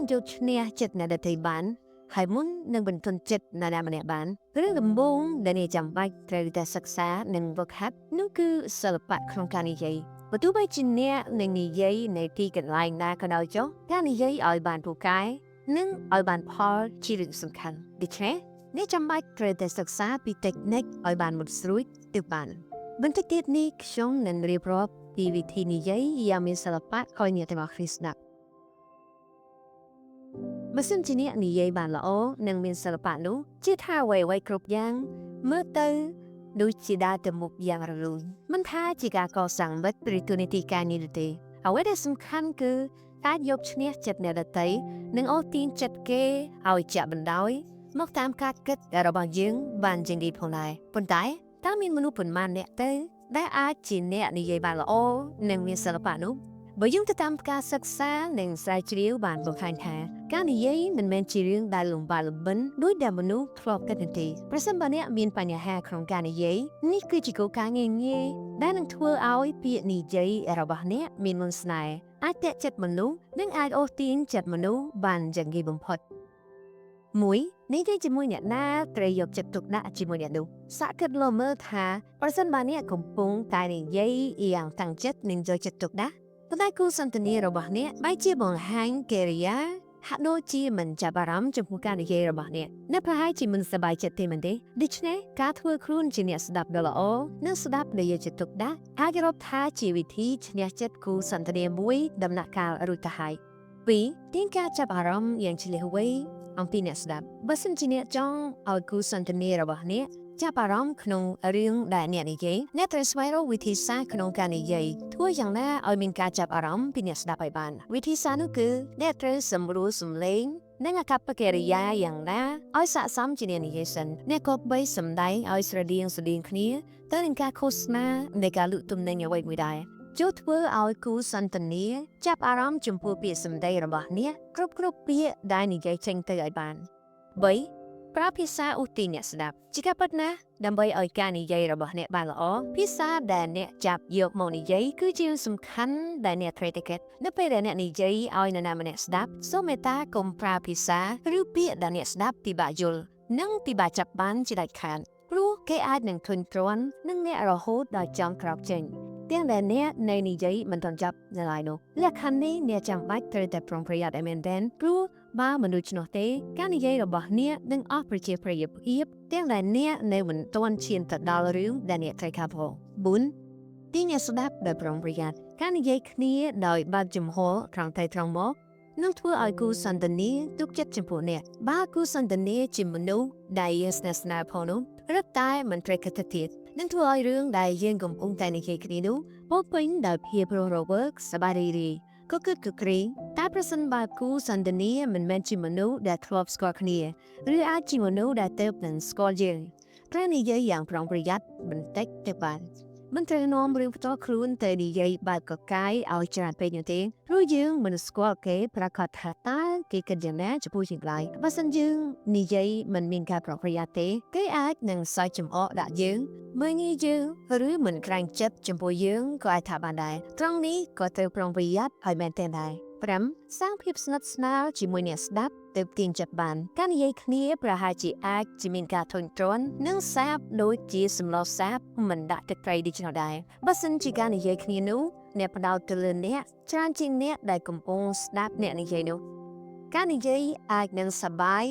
នឹងយកឈ្នះចិត្តអ្នកដទៃបានហើយមុននឹងបន្ទន់ចិត្តនរណាម្នាក់បានរឿងដំបូងដែលអ្នកចាំបាច់ត្រូវតែសិក្សានិងហ្វឹកហាត់នោះគឺសិល្បៈក្នុងការនិយាយបើទោះបីជាអ្នកនឹងនិយាយនៅទីកន្លែងណាក៏ដោយចុះការនិយាយឲ្យបានពូកែនិងឲ្យបានផលជារឿងសំខាន់ដូច្នេះអ្នកចាំបាច់ត្រូវតែសិក្សាពី technique ឲ្យបានមុតស្រួចទើបបានបន្តិចទៀតនេះខ្ញុំនឹងរៀបរាប់ពីវិធីនិយាយយ៉ាងមានសិល្បៈឲ្យអ្នកទាំងអស់គ្នាស្ដាប់បើសិនជាអ្នកនិយាយបានល្អនិងមានសិល្បៈនោះជឿថាអ្វីៗគ្រប់យ៉ាងមើលទៅដូចជាដើរទៅមុខយ៉ាងរលូនមិនថាជាការកសាងមិត្តឬតួនាទីការងារនោះទេអ្វីដែលសំខាន់គឺការយកឈ្នះចិត្តអ្នកដទៃនិងអូសទាញចិត្តគេឲ្យចាក់បណ្ដោយមកតាមការគិតរបស់យើងបានជាងនេះផងដែរប៉ុន្តែតើមានមនុស្សប៉ុន្មានអ្នកទៅដែលអាចជាអ្នកនិយាយបានល្អនិងមានសិល្បៈនោះបើយើងទៅតាមការសិក្សានិងស្រាវជ្រាវបានបង្ហាញថាការនិយាយមិនមែនជារឿងដែលលំបាកលំបិនដូចដែលមនុស្សធ្លាប់គិតនោះទេប្រសិនបើអ្នកមានបញ្ហាក្នុងការនិយាយនេះគឺជាគោលការណ៍ងាយៗដែលនឹងធ្វើឲ្យពាក្យនិយាយរបស់អ្នកមានមន្តស្នេហ៍អាចទាក់ចិត្តមនុស្សនិងអាចអូសទាញចិត្តមនុស្សបានយ៉ាងងាយបំផុត1និយាយជាមួយអ្នកណាត្រូវយកចិត្តទុកដាក់ជាមួយអ្នកនោះសាកគិតលោមើលថាប្រសិនបើអ្នកកំពុងតែនិយាយយ៉ាងតាំងចិត្តនិងយកចិត្តទុកដាក់ប៉ុន្តែគូសន្ទនារបស់អ្នកបែរជាបង្ហាញកិរិយាហាក់ដូចជាមិនចាប់អារម្មណ៍ចំពោះការនិយាយរបស់អ្នកអ្នកប្រហែលជាមិនសប្បាយចិត្តទេមែនទេដូច្នេះការធ្វើខ្លួនជាអ្នកស្ដាប់ដ៏ល្អនិងស្ដាប់ដោយយកចិត្តទុកដាក់អាចរាប់ថាជាវិធីឈ្នះចិត្តគូសន្ទនាមួយដំណាក់កាលរួចទៅហើយ2ទាញការចាប់អារម្មណ៍យ៉ាងឆ្លាតវៃអំពីអ្នកស្ដាប់បើសិនជាអ្នកចង់ឲ្យគូសន្ទនារបស់អ្នកចាប់អារម្មណ៍ក្នុងរឿងដែលអ្នកនិយាយអ្នកត្រូវស្វែងរកវិធីសាស្ត្រក្នុងការនិយាយធ្វើយ៉ាងណាឲ្យមានការចាប់អារម្មណ៍ពីអ្នកស្ដាប់ឲ្យបានវិធីសាស្ត្រនោះគឺអ្នកត្រូវសម្រួលសំឡេងនិងអាកប្បកិរិយាយ៉ាងណាឲ្យស័ក្តិសមជាអ្នកនិយាយសិនអ្នកក៏បីសម្ដែងឲ្យស្រដៀងស្រដៀងគ្នាទៅនឹងការឃោសនានៃការលក់ទំនិញអ្វីមួយដែរចូលធ្វើឲ្យគូសន្ទនាចាប់អារម្មណ៍ចំពោះពាក្យសម្ដីរបស់អ្នកគ្រប់គ្រប់ពាក្យដែលនិយាយចេញទៅឲ្យបាន3ប្រើភាសាឧទាអ្នកស្ដាប់ជាការពិតណាស់ដើម្បីឲ្យការនិយាយរបស់អ្នកបានល្អភាសាដែលអ្នកចាប់យកមកនិយាយគឺជាសំខាន់ដែលអ្នកត្រូវតែគិតនៅពេលដែលអ្នកនិយាយឲ្យនរណាម្នាក់ស្ដាប់សូមមេត្តាកុំប្រើភាសាឬពាក្យដែលអ្នកស្ដាប់ពិបាកយល់និងពិបាកចាប់បានជាដាច់ខាតព្រោះគេអាចនឹងធុញទ្រាន់នឹងអ្នករហូតដល់ចង់ក្រោកចេញទាំងដែលអ្នកនៅនិយាយមិនទាន់ចប់នៅឡើយនោះលក្ខខណ្ឌនេះអ្នកចាំបាច់ត្រូវតែប្រុងប្រយ័ត្នឲ្យមែនទែនព្រោះបើមិនដូច្នោះទេការនិយាយរបស់អ្នកនឹងអស់ប្រជាប្រិយភាពទាំងដែលអ្នកនៅមិនទាន់ឈានទៅដល់រឿងដែលអ្នកត្រូវការផង4ទីអ្នកស្ដាប់ដោយប្រុងប្រយ័ត្នការនិយាយគ្នាដោយបើកចំហត្រង់ទៅត្រង់មកនឹងធ្វើឲ្យគូសន្ទនាទុកចិត្តចំពោះអ្នកបើគូសន្ទនាជាមនុស្សដែលយើងស្និទ្ធស្នាលផងនោះរឹតតែមិនត្រូវគិតទៅទៀតនឹងធ្វើឲ្យរឿងដែលយើងកំពុងតែនិយាយគ្នានោះពោពេញដោយភាពរស់រវើកសប្បាយរីករាយក៏គឺគឺគ្រីតែប្រសិនបើគូសន្ទនាមិនមែនជាមនុស្សដែលធ្លាប់ស្គាល់គ្នាឬអាចជាមនុស្សដែលទើបនឹងស្គាល់យើងត្រូវនិយាយយ៉ាងប្រុងប្រយ័ត្នបន្តិចទៅបានមិនត្រូវនាំរឿងផ្ទាល់ខ្លួនទៅនិយាយបែបកកាយឲ្យច្រើនពេកនោះទេព្រោះយើងមិនស្គាល់គេប្រកាសថាតើគេគិតយ៉ាងណាចំពោះជាងឡើយបើសិនយើងនិយាយមិនមានការប្រុងប្រយ័ត្នទេគេអាចនឹងសើចចំអកដាក់យើងមើលងាយយើងឬមិនក្រែងចិត្តចំពោះយើងក៏អាចថាបានដែរត្រង់នេះក៏ត្រូវប្រុងប្រយ័ត្នឲ្យមែនទែនដែរ5សាងភាពស្និទ្ធស្នាលជាមួយអ្នកស្ដាប់ទើបទាញចិត្តបានការនិយាយគ្នាប្រហែលជាអាចជាមានការធុញទ្រាន់និងសាបដូចជាសម្លសាបមិនដាក់ទឹកត្រីដូច្នោះដែរបើសិនជាការនិយាយគ្នានោះអ្នកផ្ដោតទៅលើអ្នកច្រើនជាងអ្នកដែលកំពុងស្ដាប់អ្នកនិយាយនោះការនិយាយអាចនឹងសប្បាយ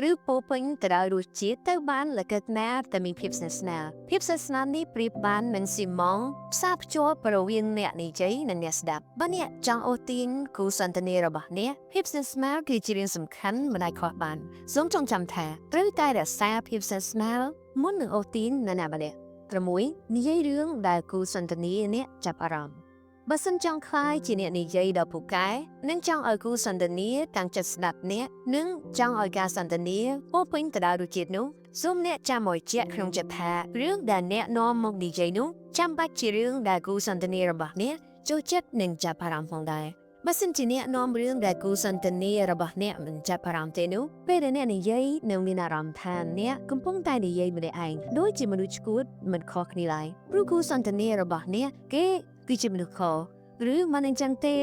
ឬពោពេញទៅដោយរសជាតិទៅបានលកណាតែមានភាពស្និទ្ធស្នាលភាពស្និទ្ធស្នាលនេះប្រៀបបាននឹងស៊ីម៉ងផ្សារភ្ជាប់រវាងអ្នកនិយាយនិងអ្នកស្ដាប់បើអ្នកចង់អូសទាញគូសន្ទនារបស់អ្នកភាពស្និទ្ធស្នាលគឺជារឿងសំខាន់មិនអាចខ្វះបានសូមចងចាំថាត្រូវតែរក្សាភាពស្និទ្ធស្នាលមុននឹងអូសទាញនរណាម្នាក់6និយាយរឿងដែលគូសន្ទនាអ្នកចាប់អារម្មណ៍បើសិនចង់ក្លាយជាអ្នកនិយាយដ៏ពូកែនិងចង់ឲ្យគូសន្ទនាតាំងចិត្តស្ដាប់អ្នកនិងចង់ឲ្យការសន្ទនាពោពេញទៅដោយរសជាតិនោះសូមអ្នកចាំឲ្យជាក់ក្នុងចិត្តថារឿងដែលអ្នកនាំមកនិយាយនោះចាំបាច់ជារឿងដែលគូសន្ទនារបស់អ្នកចូលចិត្តនិងចាប់អារម្មណ៍ផងដែរបើសិនជាអ្នកនាំរឿងដែលគូសន្ទនារបស់អ្នកមិនចាប់អារម្មណ៍ទេនោះពេលដែលអ្នកនិយាយនឹងមានអារម្មណ៍ថាអ្នកកំពុងតែនិយាយម្នាក់ឯងដូចជាមនុស្សឆ្កួតមិនខុសគ្នាឡើយព្រោះគូសន្ទនារបស់អ្នកគេគឺជាមនុស្សខ ឬមិនអញ្ចឹងទេ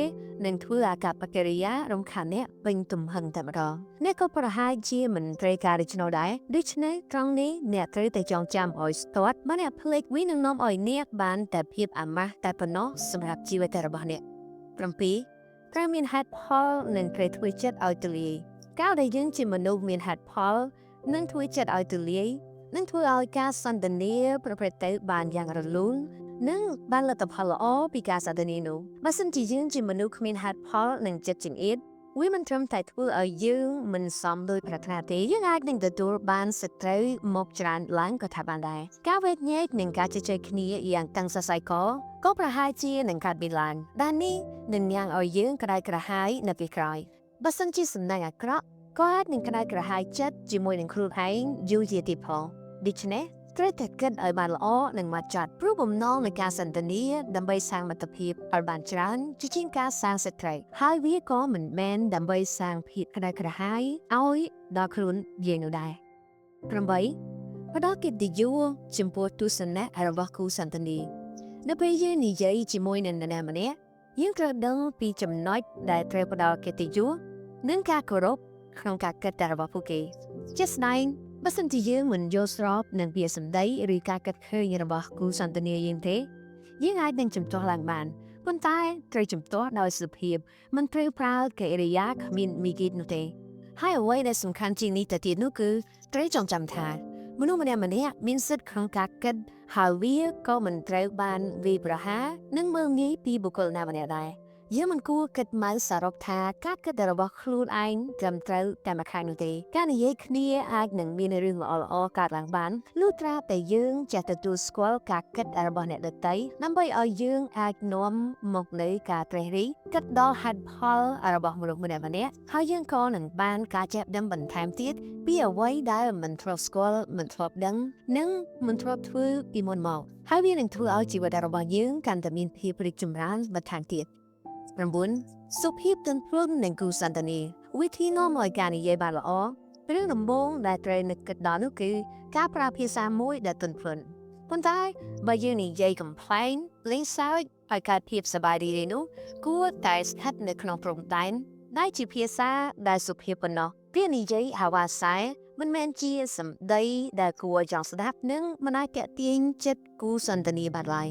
នឹងធ្វើអាកប្បកិរិយារំខានអ្នកពេញទំហឹងតែម្ដងអ្នកក៏ប្រហែលជាមិនត្រូវការដូច្នោះដែរដូច្នេះត្រង់នេះអ្នកត្រូវតែចងចាំឲ្យស្ទាត់បើអ្នកភ្លេចវានឹងនាំឲ្យអ្នកបានតែភាពអាម៉ាស់តែប៉ុណ្ណោះសម្រាប់ជីវិតរបស់អ្នក7ត្រូវមានហេតុផលនិងត្រូវធ្វើចិត្តឲ្យទូលាយកាលដែលយើងជាមនុស្សមានហេតុផលនិងធ្វើចិត្តឲ្យទូលាយនឹងធ្វើឲ្យការសន្ទនាប្រព្រឹត្តទៅបានយ៉ាងរលូននិងបានលទ្ធផលល្អពីការសន្ទនានោះបើសិនជាយើងជាមនុស្សគ្មានហេតុផលនិងចិត្តចង្អៀតវាមិនត្រឹមតែធ្វើឲ្យយើងមិនសមដោយប្រាថ្នាទេយើងអាចនឹងទទួលបានសត្រូវមកច្រើនឡើងក៏ថាបានដែរការវែកញែកនិងការជជែកគ្នាយ៉ាងតាំងសរសៃកក៏ប្រហែលជានឹងកើតមានឡើងដែលនេះនឹងញ៉ាំងឲ្យយើងក្តៅក្រហាយនៅពេលក្រោយបើសិនជាសំណាងអាក្រក់ក៏អាចនឹងក្តៅក្រហាយចិត្តជាមួយនឹងខ្លួនឯងយូរជាទៀតផងដូច្នេះត្រូវតែគិតឲ្យបានល្អនិងម៉ត់ចត់ព្រោះបំណងនៃការសន្ទនាដើម្បីសាងមិត្តភាពឲ្យបានច្រើនជាជាងការសាងសត្រូវហើយវាក៏មិនមែនដើម្បីសាងភាពក្តៅក្រហាយឲ្យដល់ខ្លួនយើងនោះដែរ8ផ្ដល់កិត្តិយសចំពោះទស្សនៈរបស់គូសន្ទនានៅពេលយើងនិយាយជាមួយនឹងនរណាម្នាក់យើងត្រូវដឹងពីចំណុចដែលត្រូវផ្ដល់កិត្តិយសនិងការគោរពក្នុងការគិតតែរបស់ពួកគេជាក់ស្ដែងបើសិនជាយើងមិនយល់ស្របនឹងពាក្យសម្ដីឬការគិតឃើញរបស់គូសន្ទនាយើងទេយើងអាចនឹងជំទាស់ឡើងបានប៉ុន្តែត្រូវជំទាស់ដោយសុភាពមិនត្រូវប្រើកិរិយាគ្មានមីគីតនោះទេហើយអ្វីដែលសំខាន់ជាងនេះទៅទៀតនោះគឺត្រូវចងចាំថាមនុស្សម្នាក់ៗមានសិទ្ធិក្នុងការគិតហើយវាក៏មិនត្រូវបានវាយប្រហារនិងមើលងាយពីបុគ្គលណាម្នាក់ដែរយើងមិនគួរគិតម៉ៅសរុបថាការគិតរបស់ខ្លួនឯងត្រឹមត្រូវតែម្ខាងនោះទេការនិយាយគ្នាអាចនឹងមានរឿងល្អៗកើតឡើងបានលុះត្រាតែយើងចេះទទួលស្គាល់ការគិតរបស់អ្នកដទៃដើម្បីឲ្យយើងអាចនាំមកនូវការត្រេះរិះគិតដល់ហេតុផលរបស់មនុស្សម្នាក់ៗហើយយើងក៏នឹងបានការចេះដឹងបន្ថែមទៀតពីអ្វីដែលមិនធ្លាប់ស្គាល់មិនធ្លាប់ដឹងនិងមិនធ្លាប់ធ្វើពីមុនមកហើយវានឹងធ្វើឲ្យជីវិតរបស់យើងកាន់តែមានភាពរីកចម្រើនបន្ថែមទៀត9សុភាពទន់ភ្លន់និងគូសន្ទនាវិធីនាំឲ្យការនិយាយបានល្អរឿងដំបូងដែលត្រូវនឹកគិតដល់នោះគឺការប្រើភាសាមួយដែលទន់ភ្លន់ប៉ុន្តែបើយើងនិយាយកំប្លែងលេងសើចឲ្យកើតភាពសប្បាយរីករាយនោះគួរតែស្ថិតនៅក្នុងព្រំដែនដែលជាភាសាដែលសុភាពប៉ុណ្ណោះវានិយាយហាវ៉ាសែមិនមែនជាសម្ដីដែលគួរចង់ស្ដាប់និងមិនអាចទាក់ទាញចិត្តគូសន្ទនាបានឡើយ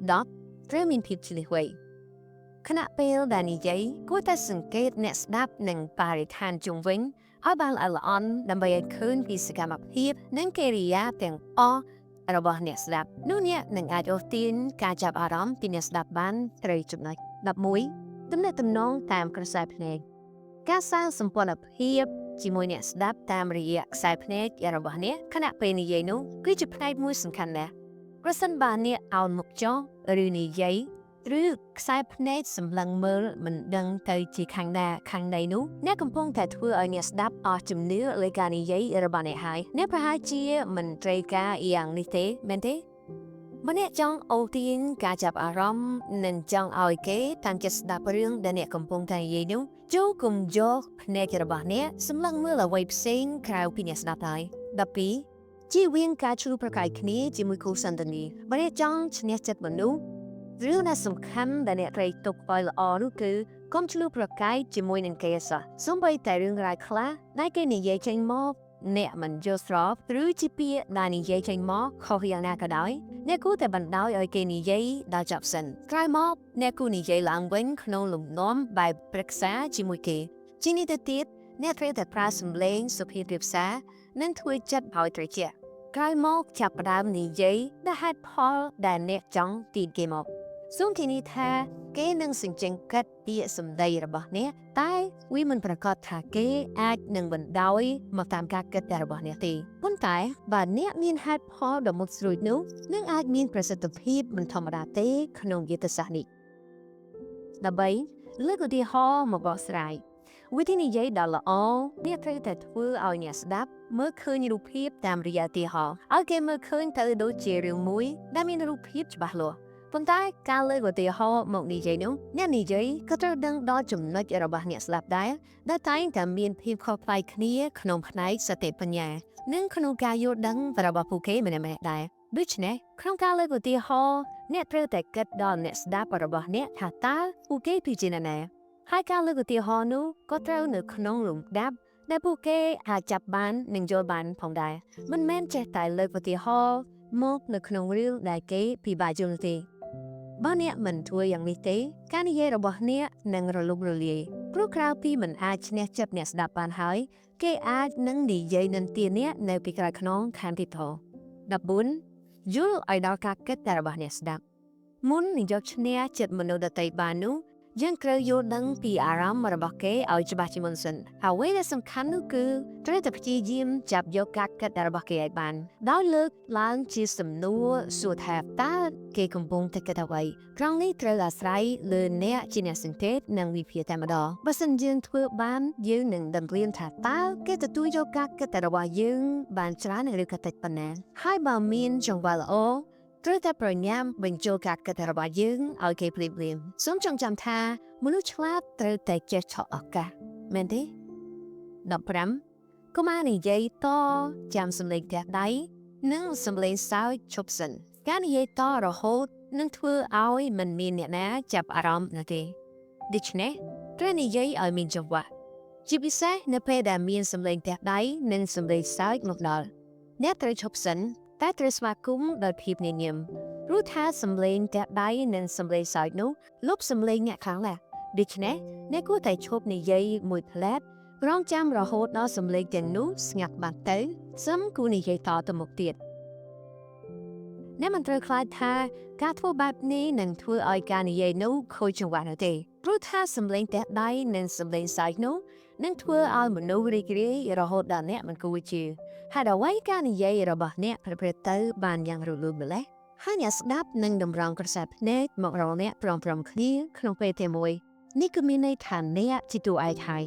10ត្រូវមានភាពឆ្លាតវៃខណៈពេលដែលនិយាយគួរតែសង្កេតអ្នកស្ដាប់និងបរិស្ថានជុំវិញឲ្យបានល្អិតល្អន់ដើម្បីឲ្យឃើញពីសកម្មភាពនិងកិរិយាទាំងអស់របស់អ្នកស្ដាប់នោះអ្នកនឹងអាចអូសទាញការចាប់អារម្មណ៍ពីអ្នកស្ដាប់បានត្រូវចំណុច11ទំនាក់ទំនងតាមក្រសែភ្នែកការសាងសម្ព័ន្ធភាពជាមួយអ្នកស្ដាប់តាមរយៈខ្សែភ្នែករបស់អ្នកខណៈពេលនិយាយនោះគឺជាផ្នែកមួយសំខាន់ណាស់ប្រសិនបើអ្នកអោនមុខចុះឬនិយាយឬខ្សែភ្នែកសម្លឹងមើលមិនដឹងទៅជាខាងណាខាងណីនោះអ្នកកំពុងតែធ្វើឲ្យអ្នកស្ដាប់អស់ជំនឿលើការនិយាយរបស់អ្នកហើយអ្នកប្រហែលជាមិនត្រូវការយ៉ាងនេះទេមែនទេម្នាក់ចង់អូសទាញការចាប់អារម្មណ៍និងចង់ឲ្យគេតាំងចិត្តស្ដាប់រឿងដែលអ្នកកំពុងតែនិយាយនោះចូលកុំយកភ្នែករបស់អ្នកសម្លឹងមើលអ្វីផ្សេងក្រៅពីអ្នកស្ដាប់ឡើយ12ជៀសវាងការឆ្លោះប្រកែកគ្នាជាមួយគូសន្ទនាបើអ្នកចង់ឈ្នះចិត្តមនុស្សរឿងដែលសំខាន់ដែលអ្នកត្រូវទុកឲ្យល្អនោះគឺកុំឆ្លោះប្រកែកជាមួយនឹងគេសោះសូម្បីតែរឿងរ៉ាវខ្លះដែលគេនិយាយចេញមកអ្នកមិនយល់ស្របឬជាពាក្យដែលនិយាយចេញមកខុសយ៉ាងណាក៏ដោយអ្នកគួរតែបណ្ដោយឲ្យគេនិយាយដល់ចប់សិនក្រោយមកអ្នកគួរនិយាយឡើងវិញក្នុងលំនាំបែបប្រឹក្សាជាមួយគេជាងនេះទៅទៀតអ្នកត្រូវតែប្រើសម្លេងសុភាពរាបសារនិងធ្វើចិត្តឲ្យត្រជាក់ក្រោយមកចាប់ផ្ដើមនិយាយដល់ហេតុផលដែលអ្នកចង់ទាញគេមកសូមធានាថាគេនឹងសញ្ជឹងកាត់ពាក្យសម្ដីរបស់អ្នកតែវាមិនប្រាកដថាគេអាចនឹងបណ្ដោយមកតាមការគិតរបស់អ្នកទេប៉ុន្តែបើអ្នកមានហេតុផលដ៏មុតស្រួចនោះនឹងអាចមានប្រសិទ្ធភាពមិនធម្មតាទេក្នុងយុទ្ធសាស្ត្រនេះ13លើកឧទាហរណ៍មកបកស្រាយវិធីនិយាយដ៏ល្អអ្នកត្រូវតែធ្វើឲ្យអ្នកស្ដាប់មើលឃើញរូបភាពតាមរយៈឧទាហរណ៍ឲ្យគេមើលឃើញទៅដូចជារឿងមួយដែលមានរូបភាពច្បាស់លាស់ប៉ុន្តែការលើកឧទាហរណ៍មកនិយាយនោះអ្នកនិយាយក៏ត្រូវដឹងដល់ចំណុចរបស់អ្នកស្ដាប់ដែរដែលតែងតែមានភាពខុសប្លែកគ្នាក្នុងផ្នែកសតិបញ្ញានិងក្នុងការយល់ដឹងរបស់ពួកគេម្នាក់ៗដែរដូច្នេះក្នុងការលើកឧទាហរណ៍ អ្នកត្រូវតែគិតដល់អ្នកស្ដាប់របស់អ្នកថាតើពួកគេគឺជាអ្នកណាហើយការលើកឧទាហរណ៍នោះក៏ត្រូវនៅក្នុងលំដាប់ដែលពួកគេអាចចាប់បាននិងយល់បានផងដែរមិនមែនចេះតែលើកឧទាហរណ៍មកនៅក្នុងរឿងដែលគេពិបាកយល់នោះទេបើអ្នកមិនធ្វើយ៉ាងនេះទេការនិយាយរបស់អ្នកនឹងរលំរលាយព្រោះក្រៅពីមិនអាចឈ្នះចិត្តអ្នកស្ដាប់បានហើយគេអាចនឹងនិយាយនិន្ទាអ្នកនៅពីក្រោយខ្នងខាងទៀតផង14យល់ឲ្យដល់ការគិតតែរបស់អ្នកស្ដាប់មុននឹងយកឈ្នះចិត្តមនុស្សដទៃបាននោះយើងត្រូវយល់ដឹងពីអារម្មណ៍របស់គេឲ្យច្បាស់ជាមុនសិនអ្វីដែលសំខាន់នោះគឺត្រូវតែព្យាយាមចាប់យកការគិតរបស់គេឲ្យបានដោយលើកឡើងជាសំណួរសួរថាតើគេកំពុងតែគិតអ្វីត្រង់នេះត្រូវអាស្រ័យលើអ្នកជាអ្នកសង្កេតនិងវិភាគតែម្ដងបើសិនយើងធ្វើបានយើងនឹងដឹងព្រាមថាតើគេទទួលយកការគិតរបស់យើងបានច្រើនឬក៏តិចប៉ុណ្ណាហើយបើមានចង្វាក់ល្អត្រូវតែប្រញាប់បញ្ចូលការគិតរបស់យើងឲ្យគេភ្លាមៗសូមចងចាំថាមនុស្សឆ្លាតត្រូវតែចេះឆក់ឱកាសមែនទេ15កុមារនិយាយតចាំសំឡេងផ្ទះដៃនិងសំឡេងសើចឈប់សិនការនិយាយតរហូតនឹងធ្វើឲ្យមិនមានអ្នកណាចាប់អារម្មណ៍នោះទេដូច្នេះត្រូវនិយាយឲ្យមានចង្វាក់ជាពិសេសនៅពេលដែលមានសំឡេងផ្ទះដៃនិងសំឡេងសើចមកដល់អ្នកត្រូវឈប់សិនតែត្រូវស្វាគមន៍ដោយភាពញញឹមព្រោះថាសំឡេងផ្ទះដៃនិងសំឡេងសើចនោះលុបសំឡេងអ្នកខាងឡាដូច្នេះអ្នកគួរតែឈប់និយាយមួយភ្លែតរងចាំរហូតដល់សំឡេងទាំងនោះស្ងាត់បាត់ទៅសឹមគួរនិយាយតទៅមុខទៀតអ្នកមិនត្រូវខ្លាចថាការធ្វើបែបនេះនឹងធ្វើឲ្យការនិយាយនោះខូចចង្វាក់នោះទេព្រោះថាសំឡេងផ្ទះដៃនិងសំឡេងសើចនោះនឹងធ្វើឲ្យមនុស្សរីករាយរហូតដល់អ្នកមិនគួរជឿហេតុអ្វីការនិយាយរបស់អ្នកប្រព្រឹត្តទៅបានយ៉ាងរលូនម្ល៉េះហើយអ្នកស្ដាប់នឹងតម្រង់ក្រសែភ្នែកមករកអ្នកព្រមៗគ្នាក្នុងពេលតែមួយនេះគឺមានន័យថាអ្នកជាតួឯកហើយ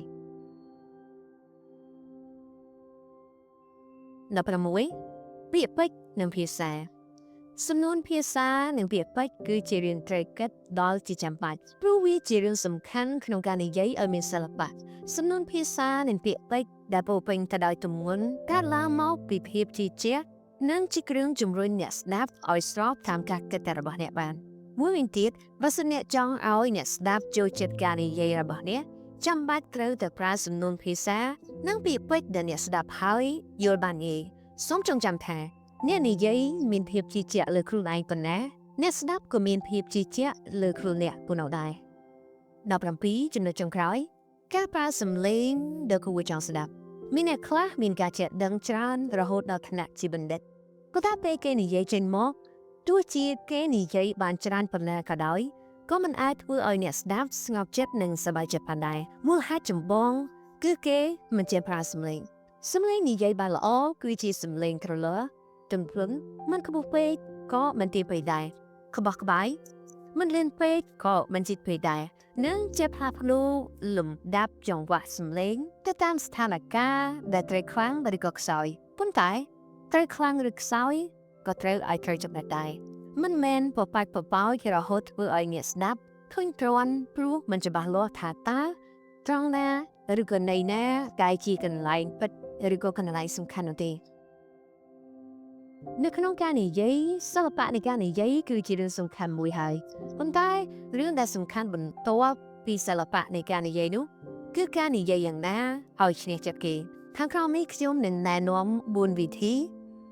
16ពាក្យពេចន៍និងភាសាសំនួនភាសានិងពាក្យពេចន៍គឺជារឿងត្រូវគិតដល់ជាចាំបាច់ព្រោះវាជារឿងសំខាន់ក្នុងការនិយាយឲ្យមានសិល្បៈសំនួនភាសានិងពាក្យពេចន៍ដែលពោរពេញទៅដោយទម្ងន់កើតឡើងមកពីភាពជឿជាក់និងជាគ្រឿងជំរុញអ្នកស្ដាប់ឲ្យស្របតាមការគិតរបស់អ្នកបានមួយវិញទៀតបើសិនអ្នកចង់ឲ្យអ្នកស្ដាប់ចូលចិត្តការនិយាយរបស់អ្នកចាំបាច់ត្រូវតែប្រើសំនួនភាសានិងពាក្យពេចន៍ដែលអ្នកស្ដាប់ហើយយល់បានងាយសូមចងចាំថាអ្នកនិយាយមានភាពជឿជាក់លើខ្លួនឯងប៉ុណ្ណាអ្នកស្ដាប់ក៏មានភាពជឿជាក់លើខ្លួនអ្នកប៉ុណ្ណោះដែរ17ចំណុចចុងក្រោយការប្រើសំឡេងដែលគួរចង់ស្ដាប់មានអ្នកខ្លះមានការចេះដឹងច្រើនរហូតដល់ថ្នាក់ជាបណ្ឌិតក៏តែពេលគេនិយាយចេញមកទោះជាគេនិយាយបានច្រើនប៉ុណ្ណាក៏ដោយក៏មិនអាចធ្វើឲ្យអ្នកស្ដាប់ស្ងប់ចិត្តនិងសប្បាយចិត្តបានដែរមូលហេតុចម្បងគឺគេមិនចេះប្រើសំឡេងសំឡេងនិយាយបានល្អគឺជាសំឡេងក្រលើទន់ភ្លន់មិនខ្ពស់ពេកក៏មិនទាបពេកដែរក្បោះក្បាយមិនលឿនពេកក៏មិនជិតពេកដែរនិងចេះផ្លាស់ប្ដូរលំដាប់ចង្វាក់សំឡេងទៅតាមស្ថានភាពដែលត្រូវខ្លាំងឬក៏ខ្សោយប៉ុន្តែត្រូវខ្លាំងឬខ្សោយក៏ត្រូវឲ្យត្រូវចំណុចដែរមិនមែនបបាច់បបោចរហូតធ្វើឲ្យអ្នកស្ដាប់ធុញទ្រាន់ព្រោះមិនច្បាស់លាស់ថាតើត្រង់ណាឬក៏នៃណាកាយជាកន្លែងពិតឬក៏កន្លែងសំខាន់នោះទេនៅក្នុងការនិយាយសិល្បៈនៃការនិយាយគឺជារឿងសំខាន់មួយហើយប៉ុន្តែរឿងដែលសំខាន់បន្ទាប់ពីសិល្បៈនៃការនិយាយនោះគឺការនិយាយយ៉ាងណាឲ្យឈ្នះចិត្តគេខាងក្រោមនេះខ្ញុំនឹងណែនាំ4វិធី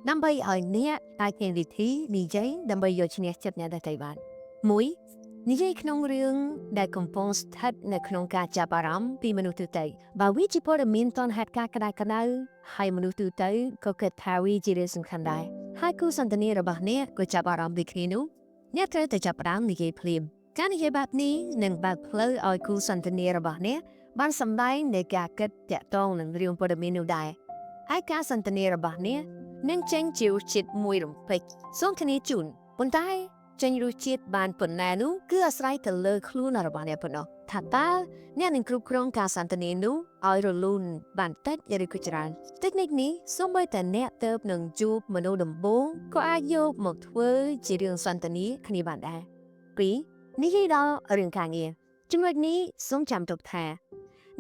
ដើម្បីឲ្យអ្នកអាចមានវិធីនិយាយដើម្បីយកឈ្នះចិត្តអ្នកដទៃបាន1និយាយក្នុងរឿងដែលកំពុងស្ថិតនៅក្នុងការចាប់អារម្មណ៍ពីមនុស្សទូទៅបើវាជាព័ត៌មានតនហេតុការណ៍ក្តៅៗហើយមនុស្សទូទៅក៏គិតថាវាជារឿងសំខាន់ដែរហើយគូសន្ទនារបស់អ្នកក៏ចាប់អារម្មណ៍ដូចគ្នានោះអ្នកត្រូវតែចាប់ផ្ដើមនិយាយភ្លាមការនិយាយបែបនេះនឹងបើកផ្លូវឲ្យគូសន្ទនារបស់អ្នកបានសម្ដែងនៃការគិតតាក់ទងនឹងរឿងព័ត៌មាននោះដែរហើយការសន្ទនារបស់អ្នកនឹងចេញជារសជាតិមួយរំពេចសូមធានាជូនប៉ុន្តែចេញរសជាតិបានប៉ុណ្ណានោះគឺអាស្រ័យទៅលើខ្លួនរបស់អ្នកប៉ុណ្ណោះថាតើអ្នកនឹងគ្រប់គ្រងការសន្ទនានោះឲ្យរលូនបានតិចឬក៏ច្រើនតិចនិចនេះសូម្បីតែអ្នកទៅនឹងជួបមនុស្សដំបូងក៏អាចយកមកធ្វើជារឿងសន្ទនាគ្នាបានដែរ2និយាយដល់រឿងការងារចំណុចនេះសូមចាំទុកថា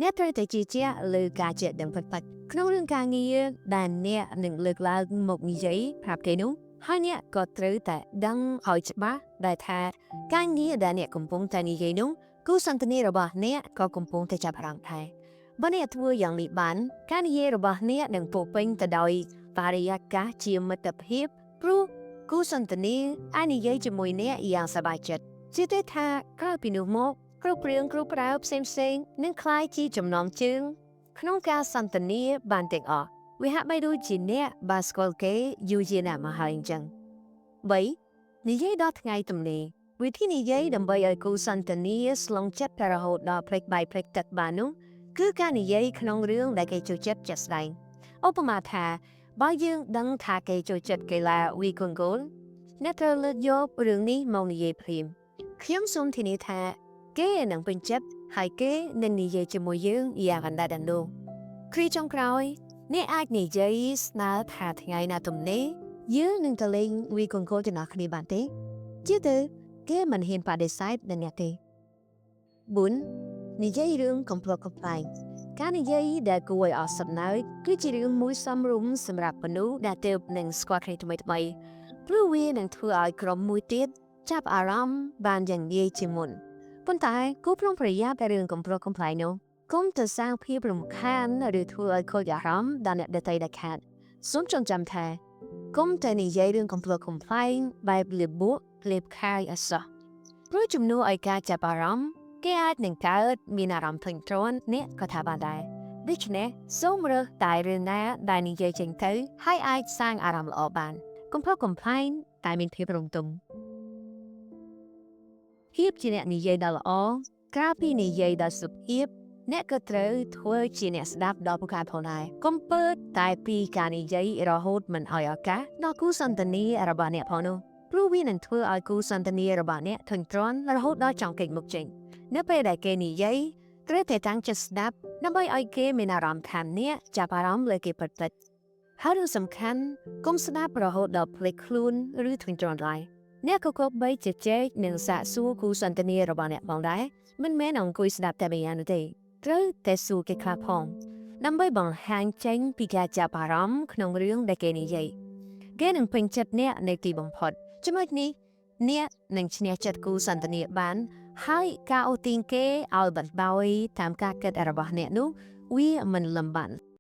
អ្នកត្រូវតែជឿជាក់លើការចេះដឹងពិតៗក្នុងរឿងការងារដែលអ្នកនឹងលើកឡើងមកនិយាយប្រាប់គេនោះ ហើយអ្នកក៏ត្រូវតែដឹងឲ្យច្បាស់ដែរថាការងារដែលអ្នកកំពុងតែនិយាយនោះគូសន្ទនារបស់អ្នកក៏កំពុងតែចាប់អារម្មណ៍ដែរបើអ្នកធ្វើយ៉ាងនេះបានការនិយាយរបស់អ្នកនឹងពោរពេញទៅដោយបរិយាកាសជាមិត្តភាពព្រោះគូសន្ទនាអាចនិយាយជាមួយអ្នកយ៉ាងសប្បាយចិត្តជឿទេថាក្រោយពីនោះមកគ្រប់រឿងគ្រប់រ៉ាវផ្សេងៗនឹងក្លាយជាចំណងជើងក្នុងការសន្ទនាបានទាំងអស់វាហាក់បីដូចជាអ្នកបានស្គាល់គេយូរជាណាស់មកហើយអញ្ចឹង3និយាយដល់ថ្ងៃទំនេរវិធីនិយាយដើម្បីឲ្យគូសន្ទនាស្លងចិត្តតែរហូតដល់ភ្លេចបាយភ្លេចទឹកបាននោះគឺការនិយាយក្នុងរឿងដែលគេចូលចិត្តជាក់ស្ដែងឧបមាថាបើយើងដឹងថាគេចូលចិត្តកីឡាវាយកូនហ្គោលអ្នកត្រូវលើកយករឿងនេះមកនិយាយភ្លាមខ្ញុំសូមធានាថាគេនឹងពេញចិត្តហើយគេនឹងនិយាយជាមួយយើងយ៉ាងអណ្ដែតអណ្ដូងគ្រាចុងក្រោយអ្នកអាចនិយាយស្នើថាថ្ងៃណាទំនេរយើងនឹងទៅលេងវាយកូនហ្គោលទាំងអស់គ្នាបានទេជាទៅគេមិនហ៊ានបដិសេធដល់អ្នកទេ4និយាយរឿងកំប្លុកកំប្លែងការនិយាយដែលគួរឲ្យអស់សំណើចគឺជារឿងមួយសមរម្យសម្រាប់មនុស្សដែលទើបនឹងស្គាល់គ្នាថ្មីៗព្រោះវានឹងធ្វើឲ្យក្រុមមួយទៀតចាប់អារម្មណ៍បានយ៉ាងងាយជាងមុនប៉ុន្តែគួរប្រុងប្រយ័ត្នតែរឿងកំប្លុកកំប្លែងនោះកុំទៅសាងភាពរំខានឬធ្វើឲ្យខូចអារម្មណ៍ដល់អ្នកដទៃដែលខាតសូមចងចាំថាកុំតែនិយាយរឿងកំប្លុកកំប្លែងបែបលៀបបួកលេបខាយអសោះព្រោះជំនួសឲ្យការចាប់អារម្មណ៍គេអាចនឹងកើតមានអារម្មណ៍ធុញទ្រាន់អ្នកក៏ថាបានដែរដូច្នេះសូមរើសតែរឿងណាដែលនិយាយចេញទៅហើយអាចសាងអារម្មណ៍ល្អបានកំប្លុកកំប្លែងតែមានភាពរងទុំភាពជាអ្នកនិយាយដ៏ល្អក្រៅពីនិយាយដ៏សុភាពអ្នកក៏ត្រូវធ្វើជាអ្នកស្ដាប់ដ៏ពូកែផងដែរកុំពើតែពីការនិយាយរហូតមិនឲ្យឱកាសដល់គូសន្ទនារបស់អ្នកផងនោះព្រោះវានឹងធ្វើឲ្យគូសន្ទនារបស់អ្នកធុញទ្រាន់រហូតដល់ចង់គេចមុខចេញនៅពេលដែលគេនិយាយត្រូវតែតាំងចិត្តស្ដាប់ដើម្បីឲ្យគេមានអារម្មណ៍ថាអ្នកចាប់អារម្មណ៍លើគេពិតៗហើយរឿងសំខាន់កុំស្ដាប់រហូតដល់ភ្លេចខ្លួនឬធុញទ្រាន់ឡើយអ្នកក៏គប្បីជជែកនិងសាកសួរគូសន្ទនារបស់អ្នកផងដែរមិនមែនអង្គុយស្ដាប់តែម្យ៉ាងនោះទេត្រូវតែសួរគេខ្លះផងដើម្បីបង្ហាញចេញពីការចាប់អារម្មណ៍ក្នុងរឿងដែលគេនិយាយគេនឹងពេញចិត្តអ្នកនៅទីបំផុតចំណុចនេះអ្នកនឹងឈ្នះចិត្តគូសន្ទនាបានហើយការអូសទាញគេឲ្យបណ្ដោយតាមការគិតរបស់អ្នកនោះវាមិនលំបាក។